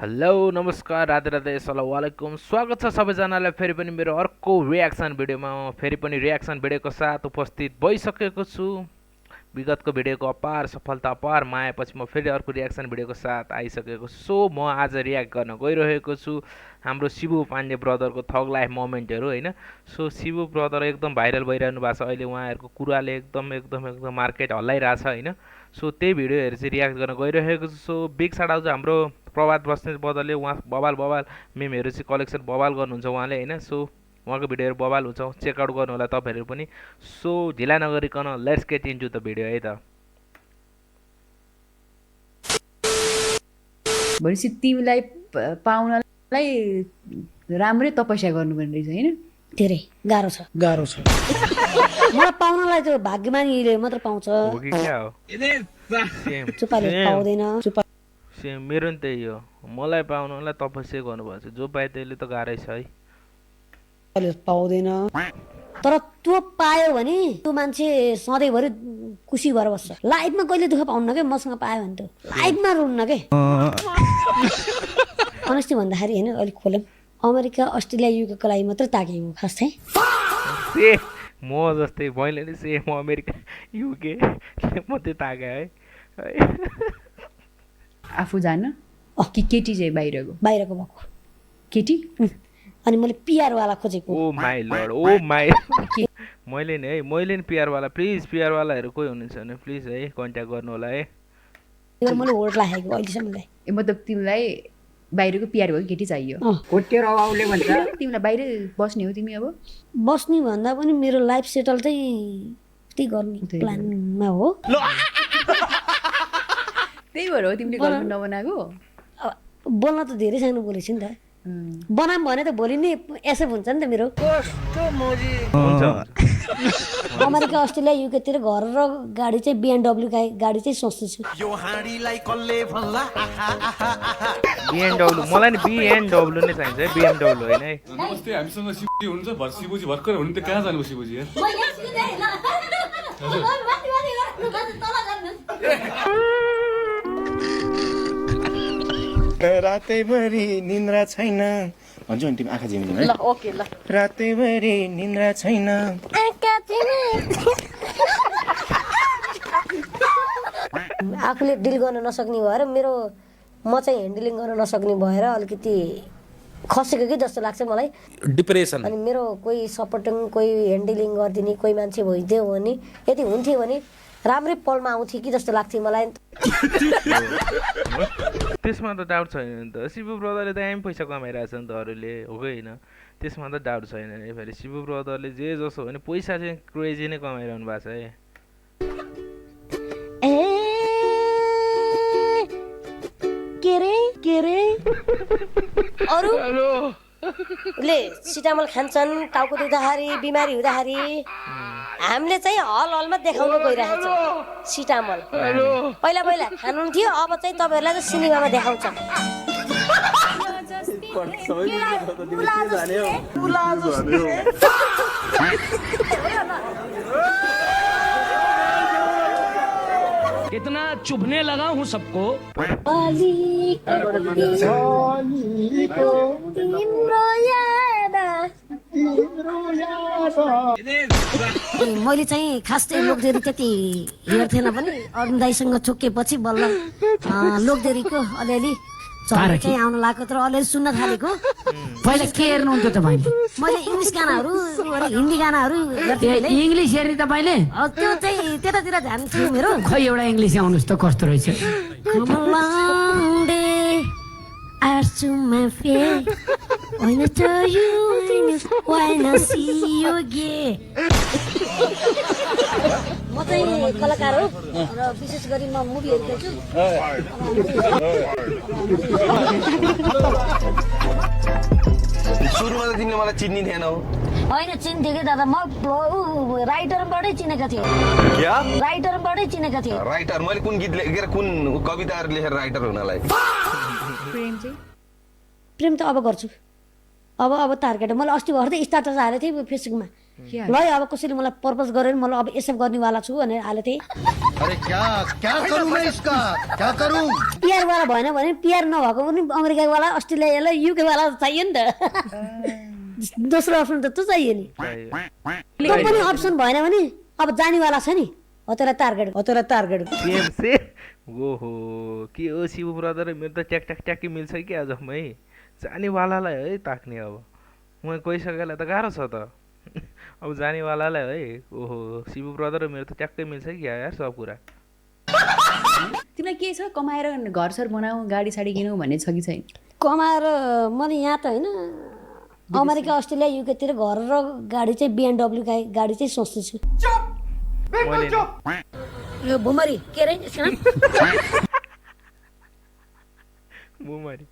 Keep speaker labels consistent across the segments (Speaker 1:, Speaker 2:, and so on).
Speaker 1: Hello नमस्कार राधे राधे अस्सलामु अलैकुम स्वागत छ सबैजनालाई फेरि पनि मेरो अर्को रियाक्सन भिडियोमा म फेरि पनि रियाक्सन भिडियोको साथ उपस्थित भइसकेको छु। विगतको भिडियोको अपार सफलता अपार मायापछि म फेरि अर्को रियाक्सन भिडियोको साथ आइसकेको छु। सो म आज रियाक्ट गर्न गइरहेको छु हाम्रो शिबु पाण्डे ब्रदरको थग लाइफ मोमेन्टहरू हैन। सो शिबु ब्रदर एकदम भाइरल भइरहनु भएको छ अहिले, उहाँहरूको कुराले एकदम मार्केट हल्लाइरहेछ हैन। सो त्यही भिडियोहरू चाहिँ रियाक्ट गर्न गइरहेको छु। सो बिग साउट आउट हाम्रो प्रभात बस्नेत बदलले उहाँ बवाल मेमहरू चाहिँ कलेक्सन बवाल गर्नुहुन्छ उहाँले हैन। सो उहाँको भिडियोहरू बवाल हुन्छ, चेकआउट गर्नु होला तपाईँहरू पनि। सो ढिला नगरिकन let's get into the video है त।
Speaker 2: भनेपछि तिमीलाई पाउनलाई राम्रै तपस्या गर्नुपर्ने रहेछ हैन?
Speaker 3: धेरै गाह्रो छ मलाई पाउनलाई त्यो भाग्यमानीले मात्र पाउँछ।
Speaker 1: हो कि क्या हो? सेम
Speaker 3: चुपाले पाउँदैन।
Speaker 1: सेम मेरो नि त्यही हो, मलाई पाउनलाई तपस्या गर्नुपर्छ, जो पाए त्यसले त गाह्रै छ है।
Speaker 3: चुपाले पाउँदैन, तर त्यो पायो भने त्यो मान्छे सधैँभरि खुसी भएर बस्छ। लाइफमा कहिले दुःख पाउन्न क्या, मसँग पायो भने त लाइफमा रुन्न के। अनेस्टी भन्दाखेरि होइन, अलिक खोलौँ, अमेरिका अस्ट्रेलिया युकेको लागि मात्रै ताकेको खास चाहिँ
Speaker 1: सेम म जस्तै मैले नि सेम अमेरिका युके मात्रै ताके है।
Speaker 2: आफू जान कि केटी चाहिँ बाहिरको
Speaker 3: भएको
Speaker 2: केटी?
Speaker 3: अनि मैले पिआरवाला खोजेको।
Speaker 1: ओ माई लर्ड, ओ माई मैले नि पिआरवाला, प्लिज पिआरवालाहरू कोही हुनुहुन्छ भने प्लिज है कन्ट्याक्ट गर्नु होला है।
Speaker 3: मैले होल्ड राखेको अहिलेसम्मलाई।
Speaker 2: मतलब तिमीलाई बाहिरको पिआर भएको केटी चाहियो?
Speaker 4: होटेर अभावले भन्छ
Speaker 2: तिमीलाई बाहिर बस्ने हो तिमी? अब
Speaker 3: बस्ने भन्दा पनि मेरो लाइफ सेटल चाहिँ त्यही गर्ने प्लानमा हो।
Speaker 2: त्यही भएर हो तिमीले गर्लफ्रेन्ड नबनाएको?
Speaker 3: बोल्न त धेरै सानो बोलेको छु नि त, बनाऊँ भने त भोलि नै यसो हुन्छ नि त मेरो। अमेरिका अस्ट्रेलिया युकेतिर घर र गाडी चाहिँ बिएमडब्ल्यू गाडी चाहिँ सोच्दैछु।
Speaker 1: बिएमडब्ल्यू मलाई नि बिएमडब्ल्यू नै चाहिन्छ है, बिएमडब्ल्यू होइन है।
Speaker 5: नमस्ते, हामीसँग शिवजी हुनुहुन्छ। शिवजी भर्खर हुनु त कहाँ जानु शिवजी?
Speaker 6: रातैभरि निन्द्रा छैन भन्छु नि तिमी, आँखा झिमिदिनु है।
Speaker 3: ल ओके ल।
Speaker 6: रातैभरि निन्द्रा छैन।
Speaker 3: आफूले डिल गर्न नसक्ने भएर मेरो म चाहिँ ह्यान्डलिङ गर्न नसक्ने भएर अलिकति खसेको कि जस्तो लाग्छ मलाई, डिप्रेसन। अनि मेरो कोही सपोर्टिङ, कोही ह्यान्डलिङ गरिदिने कोही मान्छे भइदियो भने, यदि हुन्थ्यो भने राम्रै पलमा आउँथ्यो कि जस्तो लाग्थ्यो मलाई।
Speaker 1: त्यसमा त डाउट छैन नि त, शिबु ब्रदरले त यहीँ पैसा कमाइरहेछ नि त, अरूले हो कि होइन? त्यसमा त डाउट छैन नि। फेरि शिबु ब्रदरले जे जसो भने पैसा चाहिँ क्रेजी नै कमाइरहनु भएको छ है।
Speaker 3: के रे अरूले सिटामल खान्छन् टाउको दुख्दाखेरि, बिमारी हुँदाखेरि। हामीले चाहिँ हलमा देखाउन गइरहेको छ सिटामल। पहिला खानुहुन्थ्यो, अब चाहिँ तपाईँहरूलाई चाहिँ सिनेमामा देखाउँछ।
Speaker 7: कितना चुभने लगा हूँ सबको।
Speaker 3: मैले चाहिँ खास चाहिँ लोकदेरी त्यति हेर्थेन पनि, अरुण दाईसँग चोकेपछि बल्ल लोकदेरीको अलिअलि चाहिँ आउन लागेको, तर अलिअलि सुन्न थालेको।
Speaker 7: पहिला के हेर्नुहुन्थ्यो तपाईँले?
Speaker 3: मैले इङ्ग्लिस गानाहरू, हिन्दी गानाहरू हेर्थेँ।
Speaker 7: इङ्ग्लिस हेर्ने तपाईँले?
Speaker 3: त्यो चाहिँ त्यतातिर ध्यान थियो मेरो।
Speaker 7: खै एउटा इङ्ग्लिस आउनुहोस् त कस्तो रहेछ।
Speaker 3: Come a long day, eyes to my face. When I tell you, when I see you again. म चाहिँ कलाकार हो र विशेष गरी म मुभी हेर्दैछु।
Speaker 6: सुरुमा त तिमीले मलाई चिन्ने थिएन हो?
Speaker 3: होइन चिन्थेँ कि दादा, म राइटरबाटै चिनेको थिएँ।
Speaker 6: क्या
Speaker 3: राइटरबाटै चिनेको थिएँ।
Speaker 6: राइटर? मैले कुन गीत लेखेर कुन कविताहरू लेखेर राइटर हुनलाई?
Speaker 2: प्रेम चाहिँ?
Speaker 3: प्रेम त अब गर्छु, अब तार्केट। मैले अस्ति भर्दै स्टाटस हालेको थिएँ फेसबुकमा, ल है, अब कसैले मलाई प्रपोज गर्यो भने मलाई अब एक्सेप्ट गर्नेवाला छु भनेर हाले थिएँ।
Speaker 6: अरे क्या क्या करूं मैं इसका क्या करूं
Speaker 3: पिआरवाला भएन भने पिआर नभएको पनि अमेरिकावाला अस्ट्रेलियावाला युकेवाला चाहियो नि त। दोस्रो अप्सन त त्यो चाहियो नि। त्यो पनि अप्सन भएन भने अब जानेवाला छ नि, हो तेरा टार्गेट, हो तेरा टार्गेट।
Speaker 1: सेम से ओहो के हो शिव ब्रदर, मेरो त ट्याक्कै मिल्छ कि आजमै जानेवालालाई है ताक्ने। अब म गइसकेलाई त गाह्रो छ त, अब जानेवालालाई है। ओहो शिव ब्रदर मेरो त ट्याक्कै मिल्छ कि यार सब कुरा।
Speaker 2: तिमीलाई के छ कमाएर घर सर बनाऊ गाडी साडी किनौ भन्ने छ कि छैन?
Speaker 3: कमाएर मैले यहाँ त होइन अमेरिका अस्ट्रेलिया युकेतिर घर र गाडी चाहिँ BMW गाडी चाहिँ सोच्दैछु। यो भुमरी के रे यसको नाम?
Speaker 1: बुमरी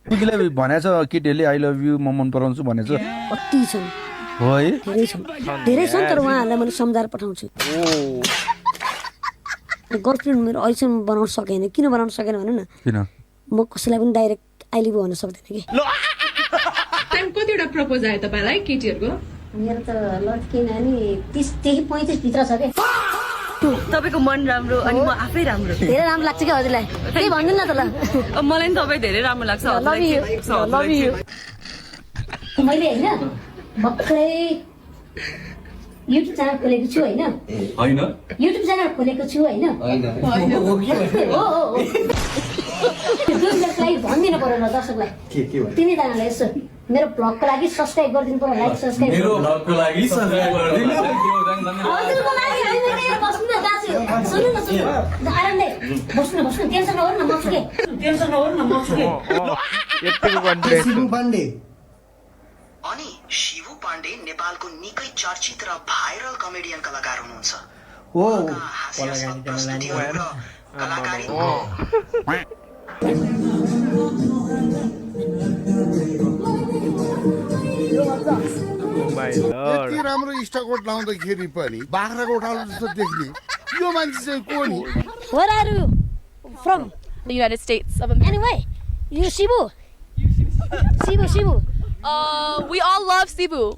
Speaker 4: कुकीलाई भनेछ केटीहरूले आई लभ यु म मन पराउँछु भनेछ
Speaker 3: कति छन्?
Speaker 4: हो है
Speaker 3: धेरै छन् तर उहाँहरूलाई मैले सम्झाएर पठाउँछु। गर्लफ्रेन्ड मेरो अहिलेसम्म बनाउन सकेन। किन बनाउन सकेन भनौँ न,
Speaker 4: किन
Speaker 3: म कसैलाई पनि डाइरेक्ट आई लभ यु भन्न सक्दैन कि।
Speaker 8: कतिवटा प्रपोज आयो तपाईँलाई केटीहरूको?
Speaker 3: मेरो त लड्की नानी 30 35 भित्र छ के।
Speaker 8: तपाईँको मन राम्रो अनि म आफै राम्रो।
Speaker 3: धेरै राम्रो लाग्छ क्या हजुरलाई? त्यही भन्दिनँ न त ल।
Speaker 8: मलाई नि तपाईँ धेरै राम्रो लाग्छ।
Speaker 3: Love you. मैले होइन भर्खरै युट्युब च्यानल खोलेको छु होइन?
Speaker 5: होइन
Speaker 3: युट्युब च्यानल खोलेको छु होइन? हो दुईजनालाई भनिदिनु पर्यो न दर्शकलाई। तिनैजनालाई यसो मेरो भ्लगको लागि सब्सक्राइब गरिदिनु पर्यो। लाइक सब्सक्राइब
Speaker 5: मेरो भ्लगको लागि सब्स्क्राइब गरिदिनु।
Speaker 3: हजुरको लागि होइन, बस्नु न दाजु, सुन्नु न आरामले बस्नु टेन्सन नगर्नु न, म छु के।
Speaker 1: यतिको कन्फिडेन्स
Speaker 6: शिबु पाण्डे
Speaker 9: अनि शिवु पाण्डे नेपालको निकै चर्चित र भाइरल कमेडियन कलाकार हुनुहुन्छ।
Speaker 6: हो
Speaker 9: हास्यास्पद प्रस्तुतिहरू र कलाकारी
Speaker 1: माय लर्ड
Speaker 10: यति राम्रो स्टकोट लाउँदाखेरि पनि बाख्राको उठालो जस्तो देख्ने यो मान्छे चाहिँ को नि?
Speaker 3: Where are you from?
Speaker 8: The United States of America.
Speaker 3: Anyway, you Shibu. Shibu.
Speaker 8: We all love Cebu.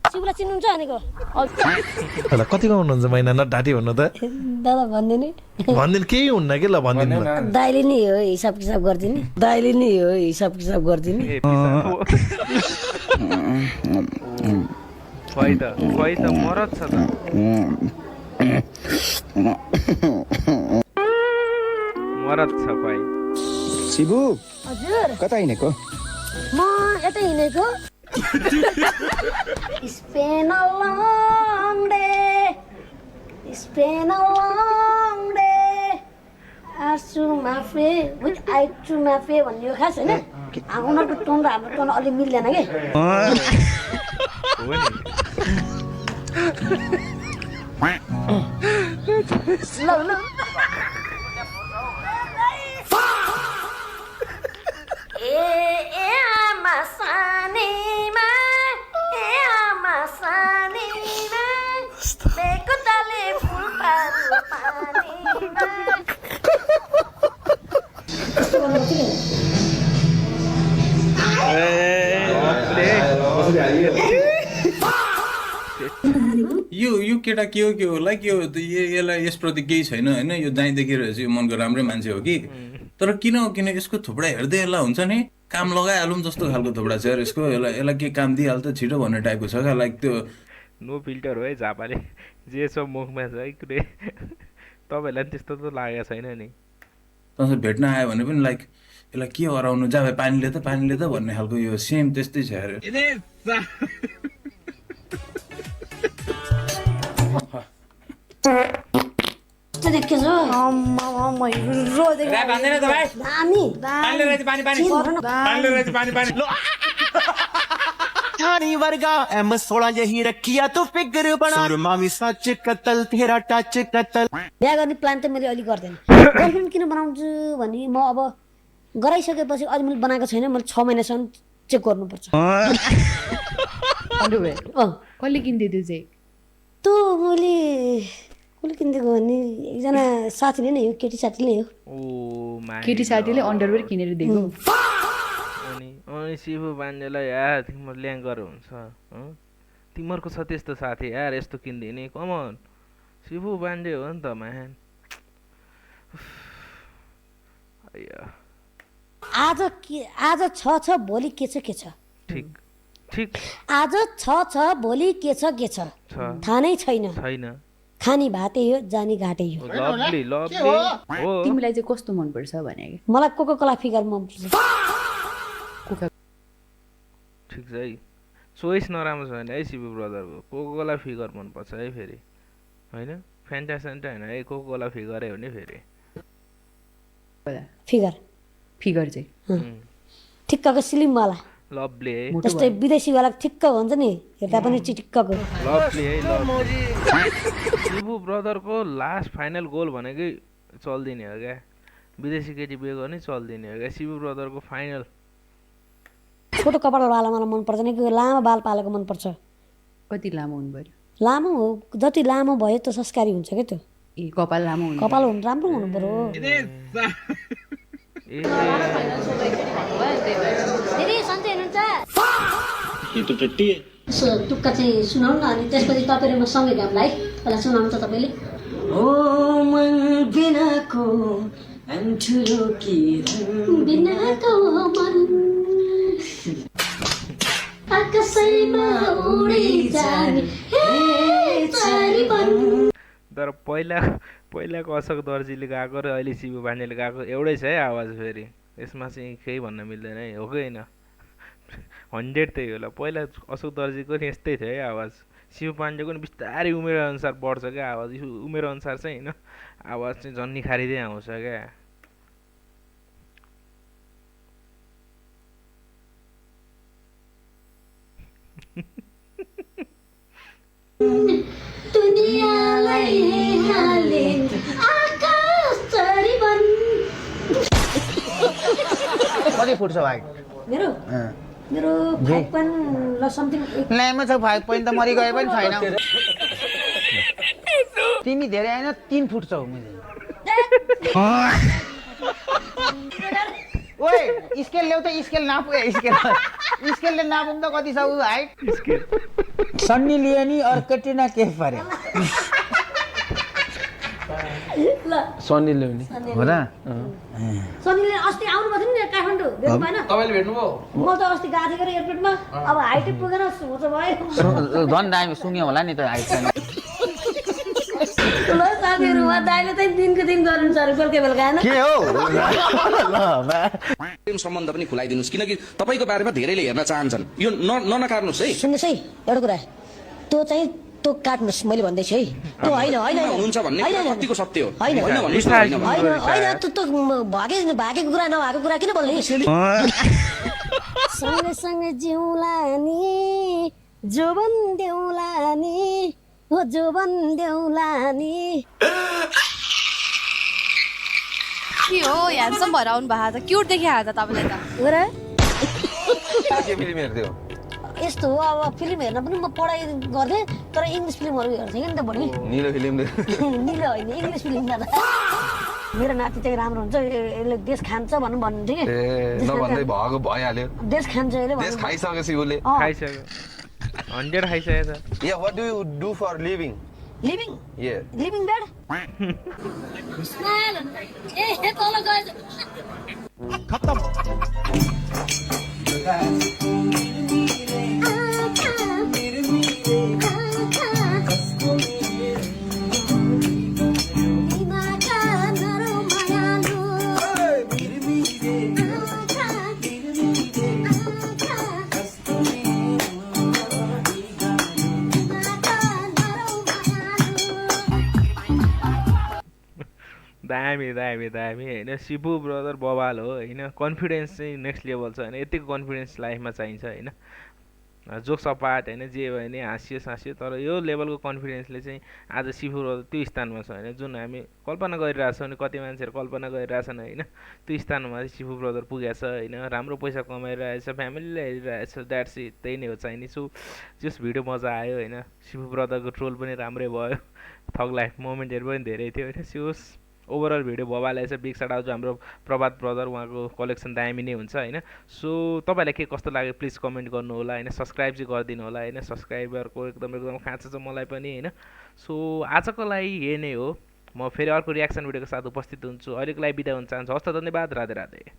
Speaker 3: शिवलाई चिन्नुहुन्छ भनेको?
Speaker 11: ल कतिको हुनुहुन्छ महिना नडाटी भन्नु त
Speaker 3: दादा भन्दिने
Speaker 11: भन्दिन केही हुन्न कि ल भन्दिन
Speaker 3: दाइले नि हो हिसाब किताब गर्दिने।
Speaker 1: खोइ त मरद छ त। मरद छ खोइ।
Speaker 6: शिबु
Speaker 3: हजुर
Speaker 6: कता हिँडेको?
Speaker 3: म यतै हिँडेको। It's been a long day. भन्ने खास होइन। उनीहरूको टोन र हाम्रो टोन अलिक मिल्दैन कि। ल
Speaker 5: यो केटा के हो लाइक यसलाई यसप्रति केही छैन होइन। यो दाइ देखिरहेछ यो मनको राम्रै मान्छे हो कि, तर किन यसको थुप्रा हेर्दै यसलाई हुन्छ नि काम लगाइहालौँ जस्तो खालको थुप्रा छ यार यसको। यसलाई के काम दिइहाल्छ छिटो भन्ने टाइपको छ क्या। लाइक त्यो
Speaker 1: नो फिल्टर हो है झापाले जे छ मुखमा छ है कुनै। तपाईँहरूलाई पनि त्यस्तो त लागेको छैन नि?
Speaker 5: तपाईँ भेट्न आयो भने पनि लाइक यसलाई के हराउनु जा भाइ पानीले त भन्ने खालको यो सेम त्यस्तै छ यार।
Speaker 6: M16 यही रखिया तो फिगर बना सुरमा भी सच कतल तेरा टच कतल।
Speaker 3: बिहा गर्ने प्लान त मैले अलिक गर्दैन। गर्लफ्रेन्ड किन बनाउँछु भने म अब गराइसकेपछि अहिले मैले बनाएको छैन। मैले 6 महिनासम्म चेक गर्नुपर्छ।
Speaker 2: कसले किनिदियो त्यो चाहिँ?
Speaker 3: त्यो मैले कसले किनिदिएको भने एकजना साथीले नै हो, केटी साथीले नै हो।
Speaker 1: ओ माय
Speaker 2: केटी साथीले अन्डरवेयर किनेर दिएको।
Speaker 1: अनि अनि शिवु बान्जेलाई यार तिम्रो ल्याङ्गर हुन्छ तिमीहरूको छ त्यस्तो साथी यार यस्तो किनिदिने कमन शिवु बान्जे हो नि त म्यान
Speaker 3: आज छ भोलि के छ
Speaker 1: ठिक ठिक
Speaker 3: आज छ भोलि के छ थाहा नै छैन खानी भातै हो जानी घाटै हो
Speaker 1: लभली लभली हो
Speaker 2: तिमीलाई चाहिँ कस्तो मनपर्छ भने
Speaker 3: मलाई कोको कोला फिगर मनपर्छ
Speaker 1: ठिक छ है चोइस नराम्रो छ भने है शिवु ब्रदरको कोको कोला फिगर मनपर्छ है फेरि होइन फ्यान्टा सेन्टा होइन है कोको कोला फिगरै हो नि फेरि
Speaker 2: फिगर चाहिँ
Speaker 3: ठिक्कको स्लिमवाला
Speaker 1: लभली है
Speaker 3: जस्तै विदेशीवाला ठिक्क हुन्छ नि हेर्दा पनि चिटिक्कको
Speaker 1: लभली है लभली शिवु ब्रदरको लास्ट फाइनल गोल भनेकै चल्दिने हो क्या विदेशी केटी बिहे गर्ने चल्दिने हो क्या शिवु ब्रदरको फाइनल
Speaker 3: छोटो कपालवाला मलाई मनपर्छ नि लामो बाल पालेको मनपर्छ
Speaker 2: कति लामो हुनु पर्यो
Speaker 3: लामो हो जति लामो भयो त्यो संस्कारी हुन्छ क्या त्यो
Speaker 2: ए कपाल लामो हुनु
Speaker 3: कपाल राम्रो हुनु पर्यो टुक्का चाहिँ सुनाउनु न अनि त्यसपछि तपाईँले म सँगै गाउँलाई पहिला सुनाउनु त तपाईँले ओ मन बिनाको बिनाको मन आकाशैमा उडी जाने
Speaker 1: तर पहिलाको अशोक दर्जीले गाएको र अहिले शिवु बान्जेले गाएको एउटै छ है आवाज फेरि यसमा चाहिँ केही भन्न मिल्दैन है हो कि होइन 100 त्यही होला पहिला अशोक दर्जीको नि यस्तै थियो है आवाज शिवु बान्जेको नि बिस्तारै उमेर अनुसार बढ्छ क्या आवाज उमेर अनुसार चाहिँ होइन आवाज चाहिँ झन् निखारिँदै आउँछ क्या
Speaker 3: दुनियालाई हाले आकाश चढिबन
Speaker 12: कति फुट छ भाइ
Speaker 3: मेरो 5 ल समथिङ
Speaker 12: लामो छ 5 पोइन्ट त मरि गए पनि छैन तिमी धेरै हैन 3 फुट छौ ओए स्केल ल्याउ त स्केल नाप स्केलले नापौँ त कति छ हाइट सन्नी लियोनी और कट्रिना कैफ परे
Speaker 3: ल
Speaker 4: सन्नी लियोनी
Speaker 12: हो र
Speaker 3: सन्नीले अस्ति आउनु भएको थियो नि काठमाडौँ भेट्नु भएन
Speaker 4: तपाईले भेट्नुभयो
Speaker 3: म त अस्ति गएको थिएँ एयरपोर्टमा अब हाइट पुगेर सोच भयो
Speaker 12: धन दामी सुन्यो होला नि त हाइट छैन
Speaker 3: ल साथीहरु वा दाइले चाहिँ दिनको दिन गर्नु छ बेलुका बेलुका हैन
Speaker 12: के हो
Speaker 13: प्रेम सम्बन्ध पनि खुलाइदिनुस् किनकि तपाईको बारेमा धेरैले हेर्न चाहन्छन् यो ननकार्नुस् है
Speaker 3: सुन्नुस् है एउटा कुरा त्यो चाहिँ त्यो काट्नुस् मैले भन्दैछु है त्यो होइन
Speaker 13: हुनुहुन्छ भन्ने कतिको सत्य हो
Speaker 3: होइन
Speaker 13: भन्नुस्
Speaker 3: होइन त्यो भागेको कुरा नभएको कुरा किन बोल्ने सँगै सँगै जिउला नि जोबन देउला नि हो जोबन देउला नि
Speaker 8: के हो ह्यान्डसम भएर आउनु भएको त क्युट देखिया त तपाईँले त
Speaker 3: हो र
Speaker 4: के फिल्म हेर्दै हो
Speaker 3: यस्तो हो अब फिल्म हेर्न पनि म पढाइ गर्थेँ तर इङ्ग्लिस फिल्महरू हेर्थेँ कि नि त बढी
Speaker 4: निलो फिल्म
Speaker 3: निलो होइन इङ्ग्लिस फिल्म दादा मेरो नाति चाहिँ राम्रो हुन्छ यसले देश खान्छ भन्नु भन्नुहुन्थ्यो कि
Speaker 4: नभन्दै भएको भइहाल्यो
Speaker 3: देश खान्छ यसले
Speaker 4: देश खाइसकेपछि उसले
Speaker 1: खाइसक्यो 100 खाइसक्यो त
Speaker 4: Yeah, what do you do for living?
Speaker 3: Living
Speaker 4: Yeah.
Speaker 3: Living bed ए तल गएछ
Speaker 6: खत्म
Speaker 1: दामी होइन शिवु ब्रदर बवाल हो होइन कन्फिडेन्स चाहिँ नेक्स्ट लेभल छ होइन यतिको कन्फिडेन्स लाइफमा चाहिन्छ होइन जोक सपाट होइन जे भयो भने हाँस्यो तर यो लेभलको कन्फिडेन्सले चाहिँ आज शिवु ब्रदर त्यो स्थानमा छ होइन जुन हामी कल्पना गरिरहेछौँ अनि कति मान्छेहरू कल्पना गरिरहेछन् होइन त्यो स्थानमा चाहिँ शिवु ब्रदर पुगेको छ होइन राम्रो पैसा कमाइरहेछ फ्यामिलीले हेरिरहेछ द्याट्स इट त्यही नै हो चाहिने सो जस भिडियो मजा आयो होइन शिवु ब्रदरको ट्रोल पनि राम्रै भयो थग लाइफ मोमेन्टहरू पनि धेरै थियो होइन सियोस् ओभरअल भिडियो भइहालेछ। बिग साउट आउट हाम्रो प्रभात ब्रदर, उहाँको कलेक्सन दामी नै हुन्छ होइन। सो तपाईँलाई के कस्तो लाग्यो प्लिज कमेन्ट गर्नु होला होइन। सब्सक्राइब चाहिँ गरिदिनु होला होइन। सब्सक्राइबरको एकदम खाँचो छ मलाई पनि होइन। सो आजको लागि यही नै हो। म फेरि अर्को रियाक्सन भिडियोको साथ उपस्थित हुन्छु। अहिलेको लागि बिदा हुन चाहन्छु। हस्त, धन्यवाद, राधे राधे।